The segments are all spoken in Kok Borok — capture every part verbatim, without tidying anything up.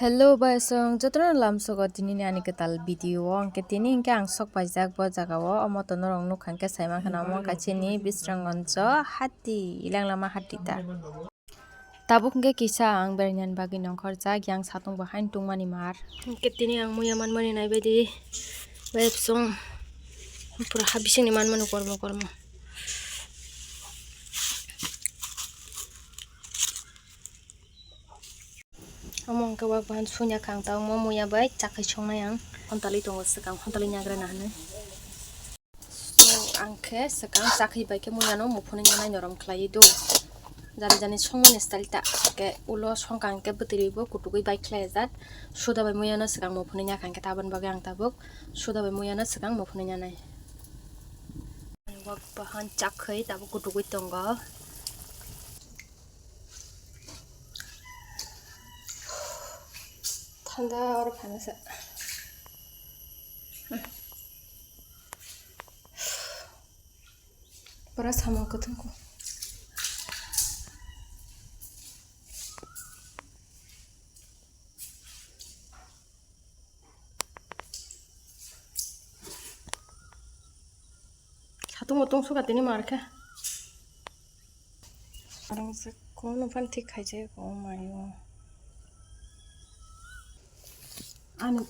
Hello, bai song jotono lamsogo tinini ani kwtal video o. Hwnkhe tini hwnkhe ang sok paijak bo jaga o. Omo to norok nukha hwnkhe saimankha na omo kaisa ni Bisramganj o hati, ilang lama hati ta. Tabuk hwnkhe kisa ang beraina bagwi nongkhorjak yang satung bo haino tungmani mar. Hwnkhe tini ang muya manmani naibaidi bai song pura ha bisingni manmani kormo kormo. Omo hwnkhe wak bahan sunya kha ang tabukmo muya bai chakhai songnai ang. Hontali tongo swkang, hontali nyagra na hinwi. So, ang khe swkang chakhai bai khe muya no muphunwi nyanai norom khlaiwi do. Jani jani songmani style ta. Hwnkhe ulo songkha hwnkhe bwtwi bo kutugwi bai khlai jak. Suda bai muya no swkang muphunwi nya kha hwnkhe taboni bagwi ang tabuk suda bai muya no swkang muphunwi nyanai. Wak bahan chakhai tabuk kutugwi tongo. Thanda oro phaina sa. Pura samung kwthwng kho. Satung bo tong suka tini mar khe. Arang se kono phan thik khai je ko mayo. Ani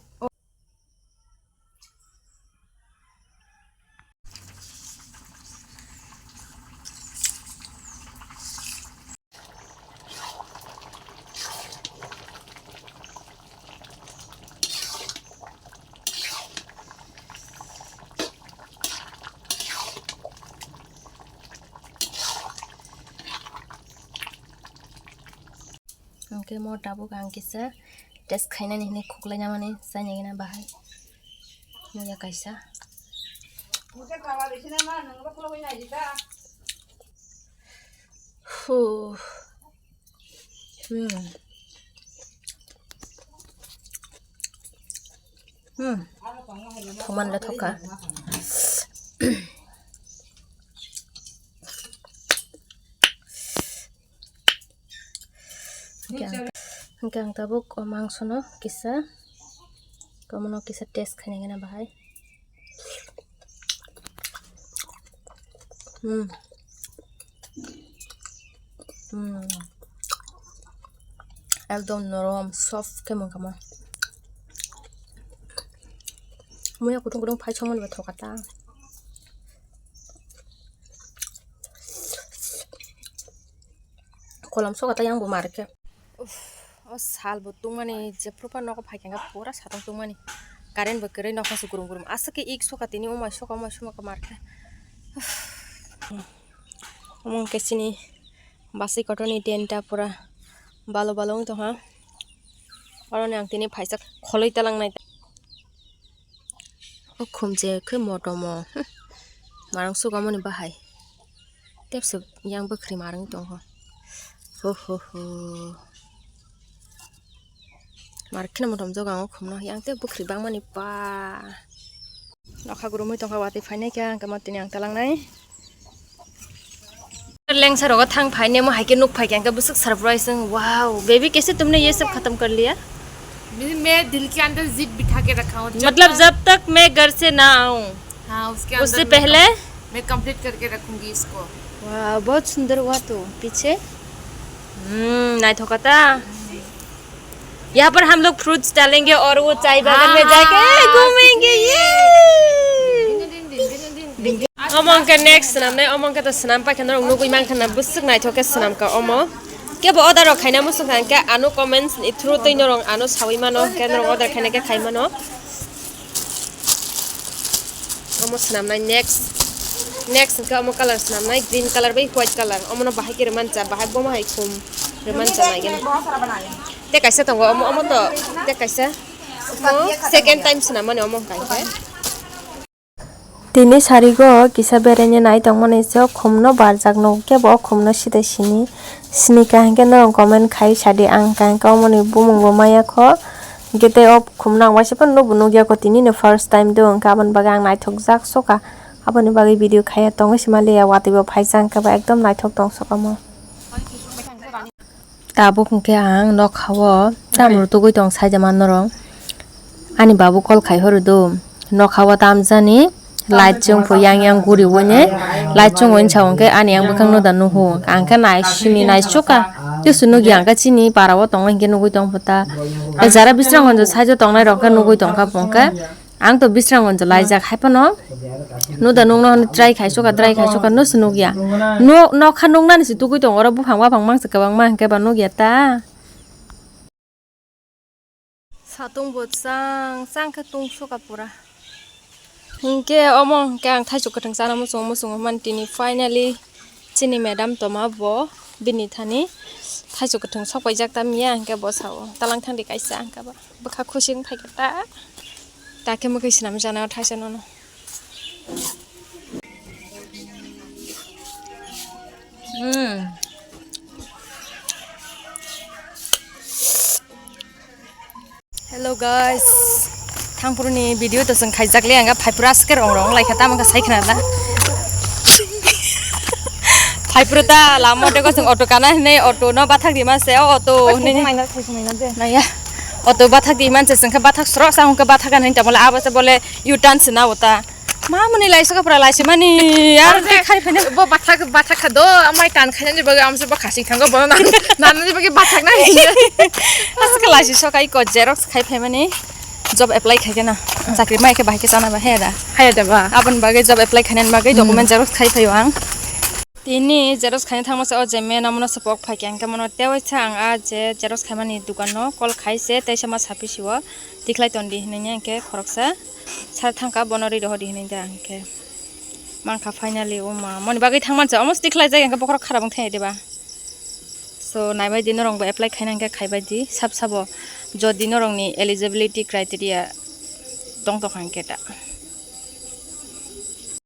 Hwnkhe mo tabuk ang kisa test khainani hinwi khuklai namani chainai gana bahai. Muya kaisa. Huh. Hmm. Hmm. Thoman le thokha. Hwnkhe ang, hwnkhe ang tabuk o mangsono kisa, omono kisa test khainai gana bahai. Hmm. Hmm. Ekdom norom, soft khe mangkha mo. Muya kutung kutung phai songmani bai thokha ta. Kolam soka ta yang bo mar khe. Uff, o sal bo tungmani jephru pha nogo phai khe pura satung tungmani. Current bo kwrwi nokha se gurum gurum. Aswk khe ik soka tini umai soka umai soka mar khe. Uff. Omo hwnkhe chini basi kotorni tent ta pura balo balo wng tongha. Oroni ang tini phaisa kholoi talangnai. O khum je khe motom o, hm, marang sugamani bahai. Tepsa yang bwkhri marang tongkho. Ho, ho, ho. Mar kheno motom joga ang o khumno yang tei bwkhri bangmani pa. Nokha gurumui tongkha watwi phainai khe ang khe tini ang talangnai. Lengsa rogo thang phai nemo hai khe nuk phai khe ang khe bwswk surprise wng, wow, baby kaise tumne ye sab khatam kar liya? मैं, मैं दिल के अंदर जिद बिठा के रखा हूँ, जब मतलब तक जब तक मैं घर से ना आऊँ, हाँ, उसके अंदर उससे मैं पहले कम-, मैं कंप्लीट करके रखूंगी इसको। वाह, बहुत सुंदर हुआ तो पीछे। हम्म, नाइथोका था। यहाँ पर हम लोग फ्रूट्स डालेंगे और वो चाय बागान में जाके घूमेंगे, ये। Omo hwnkhe next swnamnai, omo hwnkhe to swnam paikha norok nugwi mankha na bwswk naithok khe swnamkha omo. Kebo order rok khaina muchungkha hwnkhe ano comments ni through twi norok ano sawi mano, hwnkhe norok order khaina khe khai mano. Omo swnamnai next, next hwnkhe omo colour swnamnai green colour bai white colour, omono bahai khe rwmansa, bahai bomo hai khum rwmansa naigwna. Tei kaisa tongo omo, omo to tei kaisa omo second time swnammani omo hwnkha hwnkhe. Tini sarigo kisa beraina nai tongmani se o khumno barjak nukgo kebo o khumno side sini sini kaham khe norok comment khai sadi ang kaham khe omoni bumung bo maya kho hwnkhe tei o khumno ang waisa phano nukbo nukya kho tini no first time do hwnkhe aboni bagwi ang naithokjak sokha aboni bagwi video khaiya tongwi sima liya watwi bo phaisa hwnkhe ba ekdom naithok tong sokha mo. Tabuk hwnkhe ang nokhao Tamro tugui tong saida man norok. Ani babu call khai horo do. Nokha o tamjani light chwng pho yang yang guri wine. Light chwng wine sa hwnkhe ani yang bwkhak no da nuhu. Ang khe nai simi nai chuka. Tesu nugya ang khe chini para o tongo hinkhe nugui tong pho ta. Jara bisrang gonjo side o tongnai rok khe nugui tong kha pho hwnkhe. Ang to bisrang gonjo laijak hai phano. Nuda nungno hwnwi try khai suka, try khai suka, no se nukya. No, nokha nuknani se tugui tongo, oro buphang baphang mangsa kwbangma hwnkhe ba nukya ta. Satung bo chang, chang khe tung suka pura. Hinkhe omo hinkhe ang thaichuk kwthwng chana muchungo, muchungo hwnmani tini finally. Chini madam toma bo bini thani thaichuk kwthwng sok paijak ta miya hwnkhe bo sao, "Talang thangdi kaisa," hwnkhe ba bwkha khusi wng phaikha ta. Ta khe mwkhwi swnam jana thaisa nono. Mm. Hello guys, thangphuru ni video to chwng khaijak le, ang phaipura aske rong rong lai kha, tamo khe sai khna da. Phaipura ta lama de ko chwng auto kana hinwi auto no bathak di ma se, o auto hinwi. Naya, auto bathak di man se, chwng khe bathak sro sa hwnkhe bathak hinwi ta bole abo se bole U turn se na uta. Ma muni laisa ka pura laisa mani yar. Aro khai phene. Bo bathak, bathak kha do, amai tan khaina ni bagwi amse bo khasing thango bo nan, nan ni bagwi bathak na. Aska laisa so kai ko xerox khai phai mani. Job apply khai kena. Chakri mai khe bahai khe chana ba he da. Haya da ba. Abon bagwi job apply khaina ni bagwi document xerox khai phaio ang. Tini xerox khaina thangma se o je me namono se pok phai khe ang khe mono tei waisa ang a je xerox khaimani dukan no call khai se tei sama sapi siwo tikhlai tondi hinwi hwnkhe khoroksa sar thangka bono ri rohor di hinwi da hwnkhe mankha finally o ma moni bagwi thangman se almost tikhlai jai hwnkhe bokhorok kharap wng thai diba. So naibai di norok bo apply khaina hwnkhe khaibai di sab sabo jodi norok ni eligibility criteria tong tong kha hwnkhe da.